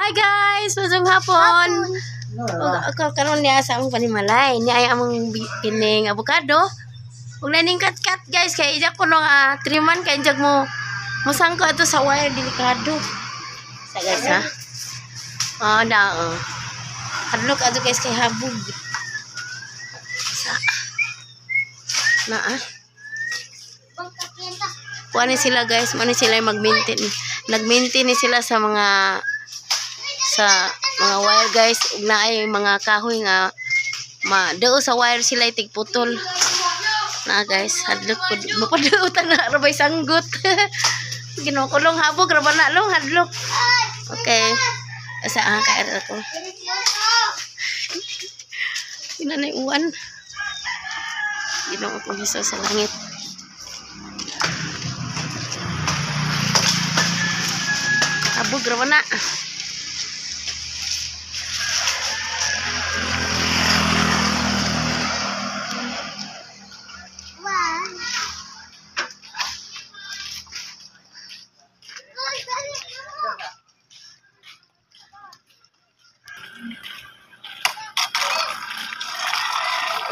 Hi guys, masong hapon. Og ako karon niya sa among panimalay. Niya ay among kining avocado. Ug naning kat-kat guys kay ija ko no triman kay jag mo musangko ato sa wire, delikado. Sa guys ha. Oh, na oh. Hadlok ato guys kay habog. Sa na ah. Kuha ni sila guys, mo ni sila mag-maintain. Nag-maintain ni sila sa mga wire guys, ug naay mga kahoy nga ma dao sa wire sila tigputol. Na guys, hadlok pud mapadautan na ra bay sanggot. Ginoo ko long habog ra ba na long hadlok. Okay. Asa ang kaer ako. Kinanay uwan. Ginoo ko Jesus sa langit. Habog ra ba na.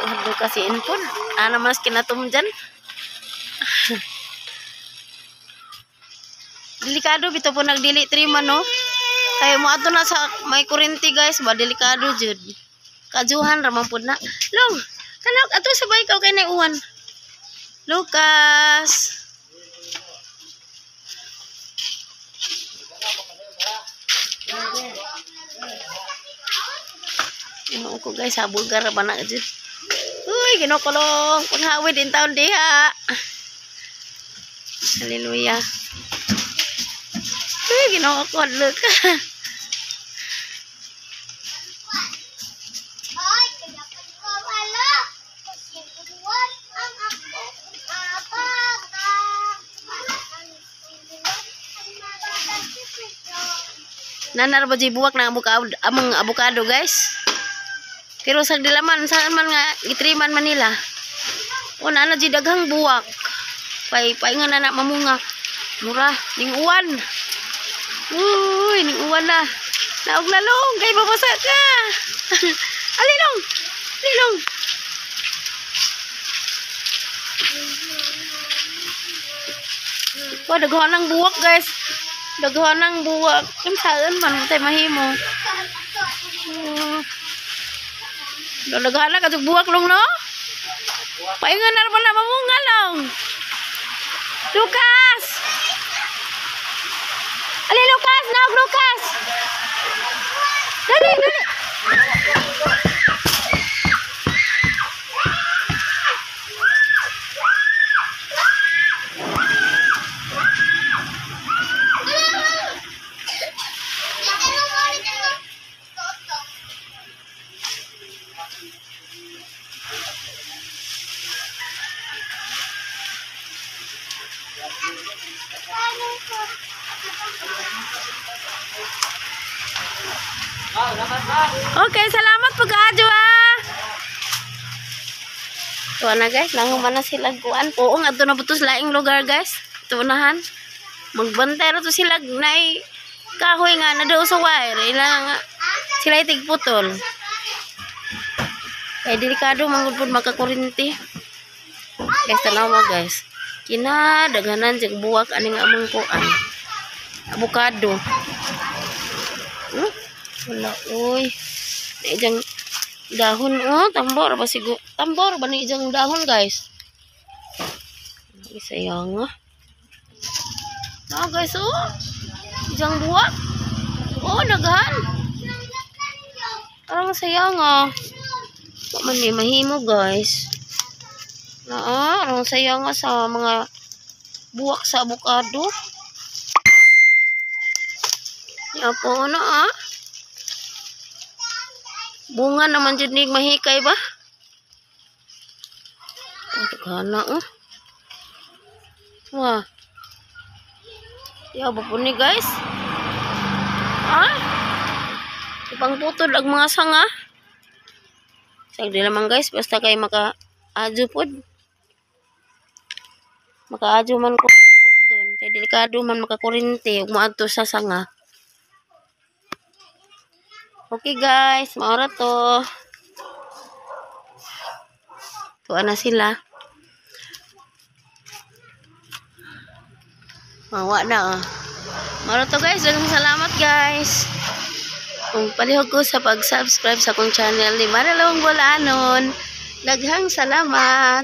Hadlok kasi inpon. Ana mas kinatum dyan. Delikado bitaw po nagdili trima no. Kay mo ato na sa may kuryente guys, ba delikado jud. Kajuhan ra man pud na. Long, kanaw ato sa bay ikaw kay naiuwan. Lucas. Ginoo ko guys, habugar ra ba na jud. Uy, ginukulong. Panghawid in taon diha. Hallelujah. Uy, ginoo ko hadlok. Nanar ba di buwak na avocado, among avocado guys. Pero sa dilaman, saan man nga gitriman man nila. O na di daghang buwak. Pay paingan na na mamunga. Mura ning uwan. Uy, ning uwan na. Naog lalong kay babasa ka. Alilong. Alilong. Wa daghan ang buwak guys. Daghan ang buwak. Kun saan man tay mahimo. Daghan na kadtong buwak long no. Paingan na ra na mamunga long. Lucas. Ali Lucas, naog Lucas. Dali, dali. Okay, salamat po kaadyo ah. Tuwa na guys, nanguman na sila kuan. Oo, adto na po to sa laing lugar guys. Tunahan. Magbantay ra to sila nay kahoy nga na daw sa wire. Ila nga sila tigputol. Kay delikado man gud pud makakuryente. Guys, tanaw mo guys. Kinadaghanan jig buwak aning among kuan. Avocado. Wala oy. Ijang dahon oh, tambor ba sigo? Tambor ba ni ijang dahon guys? Ay, sayang ah. Na guys oh. Ijang buwak. Oh, daghan. Parang sayang ah. Wa man ni mahimo guys. Na ah, parang sayang ah sa mga buwak sa avocado. Ya po na ah. Bunga naman jud ni mahikay ba? Oh, daghan na oh. Wah. Ya ba po ni guys? Ah? Ipangputol ang mga sanga. Sagdi lamang guys, basta kay maka-adyo pod. Maka-adyo man ko doon kay delikado man makakurente ug moadto sa sanga. Okay guys, mao ra to. Tuwa na sila. Mawa na oh. Mao ra to, guys. Daghang salamat, guys. Kung palihog ko sa pag-subscribe sa akong channel ni Marilong Bulanon. Daghang salamat.